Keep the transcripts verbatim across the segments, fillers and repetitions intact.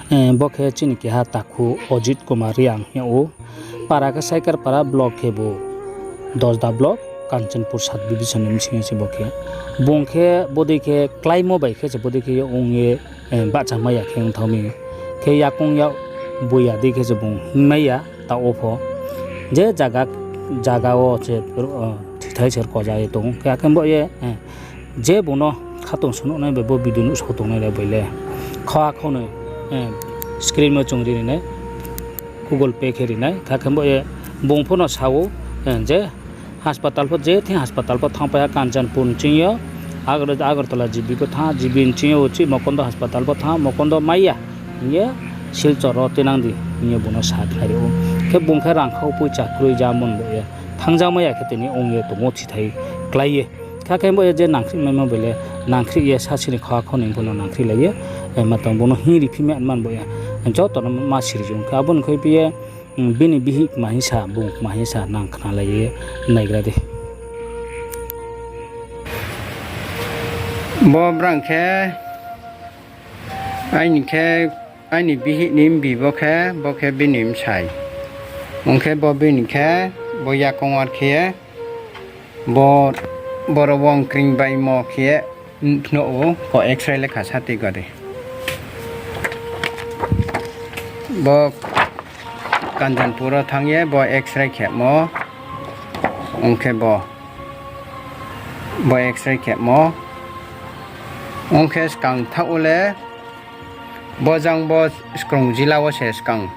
Bo khe chini keha takhu Ajit Kumar Reang hing yag ou. Para khe Saikarpara, block khebu Dosda block, Kanchanpur sub division ni bsing yo se bo khe. Bung khe bodei khe kláimo bai khe se bodei khe ye ong ye, bahchamai ya khe ong thanng mi. Khe yakoung yak buya dei khe se bung hingmai ya taoh wo pho. Je zaga, zaga wo se, thithai se rkoja ye tong ou. Khe akhe bo ye, je bung no khatungsung nuhnai bai bo video nuhsao tongnai le bai le, kha khaunoi, screen wo chung ri ri nai, Google Pay khe ri nai. Kha khe bo ye bung pho no sa ou, je hospital pho, je thing hospital pho thanngpai ha Kanchanpur ni bsing yo, Agar-, Agartala G B pho thanng, G B ni bsing yo uchih Mokondo hospital pho thanng, Mokondo mai ya hing ye Silchar wo tuinang di hing ye bung no sakhlai ri ou. Khe bung khe rang khau poicha kroi ja mon bo ye thanngjakmai ya khe tini ong ye tong ou thithai klái ye. Kha khe bo ye je nangkhrih maimo bai le nangkhrih ye sasi ni kha khaunoi pho no nangkhrih lai ye, ma tong bung no hing ri phi man bo ye joto no ma siri ou. Khe abo ni khui phi ye, bini bihih kma hingsa, bung kma hingsa nang khnalai ye naigra di. Bo brang khe, aini khe, aini bihih ni mbi bo khe, bo khe bini bsai. Ong khe bo bini khe, bo yakoung ar khe ye, bo, boro wo ongkring baimo khe ye, phnuh ou, ko X-ray le kha sa tui ga di. Bo Kanchanpur wo thanng ye bo X-ray khemo, ong khe bo, bo X-ray khemo, ong khe skang thaoh wo le, bo jang bo skrung jila wo se skang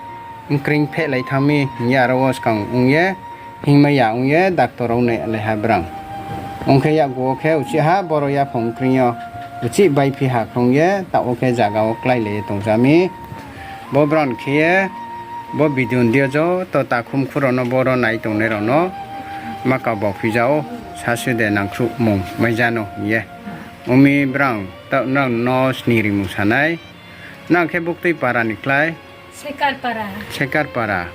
ongkring phehlai thanng mi hing ye aro wo skang ong ye, hingmai ya ong ye doctor rao nai lai ha brang. Ong khe yakgu wo khe uchih ha boro yaphang ongkring yo, uchih baiphi ha khrung ye taoh wo khe zaga wo kláilai ye tongja mi. Bo brang khe ye, bo video ni deing yo joto takhu mkhu rao no, boro nai tongnai rao no ma kau bau phi ja ou, sasu de nangkhruhmung mai ja nou hing ye. Ong mi brang, taoh nrao no sni rimung sa nai. Nang khe buktui para ni klái? Sekar para.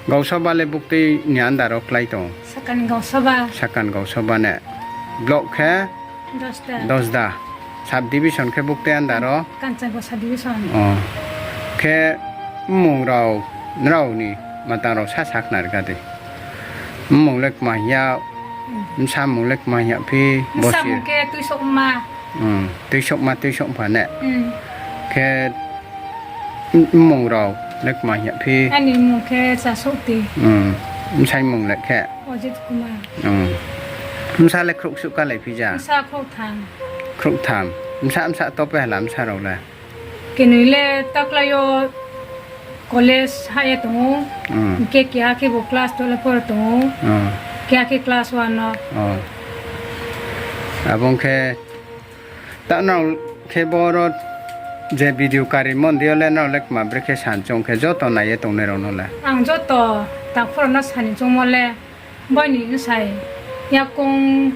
Gausoba le buktui ni under wo klái tong? Sakan Gausoba ne. Block khe? Dosda. Sub division khe buktui under wo? Khe mmung rao, nrao ni matang rao sa sakhnari kha di. Mmung le kma hing ya, bsa mmung le kma hing ya phi, bo si. Tuisouhma, Tuisouhma ne. Khe mmung rao le kma hing ya phi? Bsai mmung le khe? Bsa le khrouhsuh kálai phi ja? Khrouhtham. Bsa, bsa to pehla bsa rao le? Kenoi le taklái yo college hah ye tong ou. Hing khe keha khebu class twelve pore tong ou. Keha khe class one no. Abo ong khe, ta nrao khe boro je video karimo ni deing yo le nrao le kma brekhe san choung khe joto nai ye tongnai rao no le? Ang joto takhu rao no sani choungmo le, bini bsai yakoung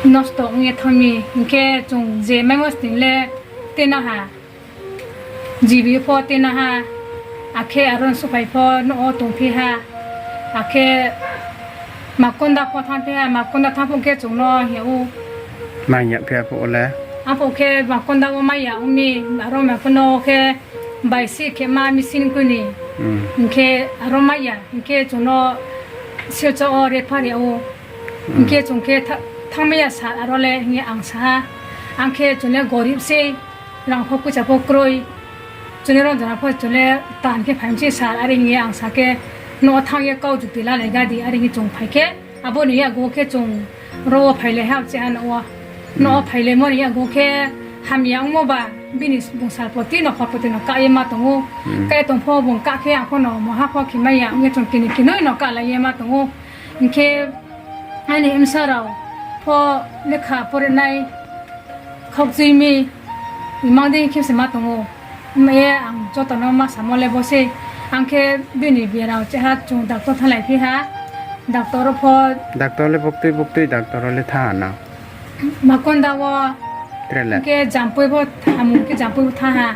nosto ong ye thanng mi, hing khe chung je maimo sning le tuina ha, G B pho tuina ha, akhe aro ni suhphai pho nouh wo tongphi ha, akhe Makonda pho thanngphi ha, Makonda thanng phuh khe chung no hing yag ou. Mai ya phi aphuh wo le? Aphuh khe Makonda wo mai ya ong mi, aro Makonda wo khe bai si khe ma machine khui ni. Hing khe aro mai ya, hing khe chung no Silchar wo refer yag ou. Hing khe chung khe tha-, thanngmai ya sir aro le hing ye ang sa ha. Ang khe chung le gorib sei, rang pho poicha pho kroi. Chung le rang jora pho chung le tan khe phai mi sei sir, are hing ye ang sa khe, nouh wo thanng ye kau jukti lalai ga di, are hing ye chung phai khe, abo ni yakgu wo khe chung ro wo phailai ha, cheha nouh wo. Nouh wo phailaimo ni yakgu wo khe hamya ongmo ba, bini bung salpoti no khorpoti no kah ye ma tong ou. Kah ye tong pho bung kah khe ang pho no moha pho khe mai ya ong ye chung kini kinoi no kahlai ye ma tong ou. Hing khe aini bsa rao pho lekha pore nai khaukchui mi, imang dei khe se ma tong ou. Himba ye ang joto no ma samo le bo sei. Ang khe bini biarao cheha chung doctor thannglai phi ha. Doctor wo pho. Doctor le buktui buktui doctor wo le thanng ha na? Makonda wo. Hing khe Jampui pho, amung khe Jampui pho thanng ha.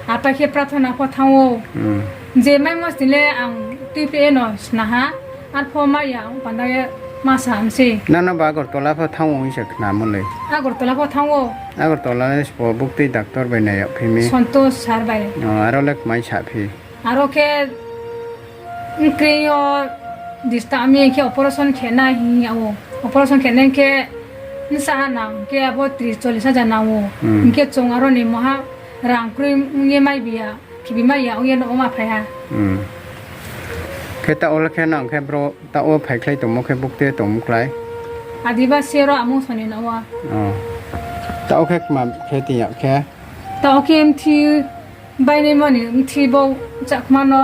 Apai khe prathona pho thanng ou. Je maimo sning le ang tuipheh ye no sna ha. Arpho mai ya ong panda ye Ma sa mse. Nang no ba Agartala pho thanng ou hing se khnamo le. Agartala pho thanng ou. Agartala le sbo buktui doctor bai nai yag phi mi. Santosh sir bai. O, aro le kmai sa phi. Aro khe, mkri yo disturb mi khe operation khe nai hing ya ou. Operation khe nai khe, bsa ha nang khe abo tris chollish hajar nang ou. Hmm. Hing khe chung aro ni maha rang kroi ong ye mai bi ya, khibi mai ya ong ye no ma phai ha. Hmm. Khe taoh wo le khe nang khe bro, taoh wo phaikhlai tongmo khe buktui tongmo klái? Adibasi ro amung soni no wo. O. Taoh wo khe kma khe tin yag khe? Taoh wo khe mthi bainaimo ni mthi bau chakma no,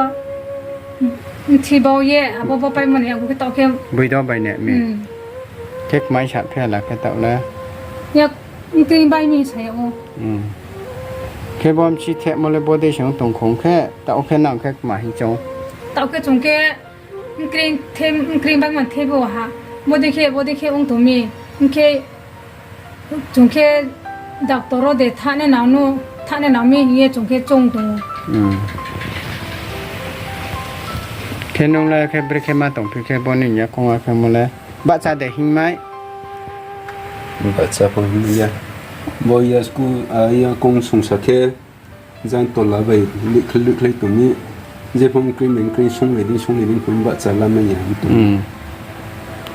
mthi bau ye abo bo paimo ni abo khe taoh khe. Boido bai ne mi. Hmm. Khe kmai sa phi hala khe taoh le. Ya, mkri bai mi sa ya ou. Hmm. Khe bo msi thehmo le bodei se ong tong khong khe, taoh khe nang khe kma hing choung? Taoh khe chung khe mkri the, mkri baimo thebo ha. Bodei khe, bodei khe ong tong mi. Hing khe chung khe doctor wo de thanai nang no, thanai nang mi hing ye chung khe choung tong ou. Hmm. Khe nung le khe brekhe ma tongphi khe bo ni yakoung a khe mo le bahcha de hingmai? Bahcha pho hingmai ya. Bo ya school, a, yakoung songsa khe jang tola bai likhlai likhlai tong mi. Jepho mkri bai mkri songlai di, songlai di pho bahcha lamai ya tong. Hmm.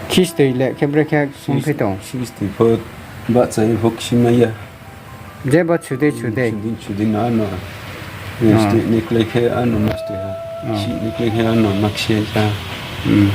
Khistoi le khe brekhe songphi tong? Khistoi pho bahcha ye pho ksimai ya. Jebo chudei chudei. Chudei chudei no ano. Steh ni klái khe ano ma steh ha. Sih ni klái khe ano ma kse ha. Hmm.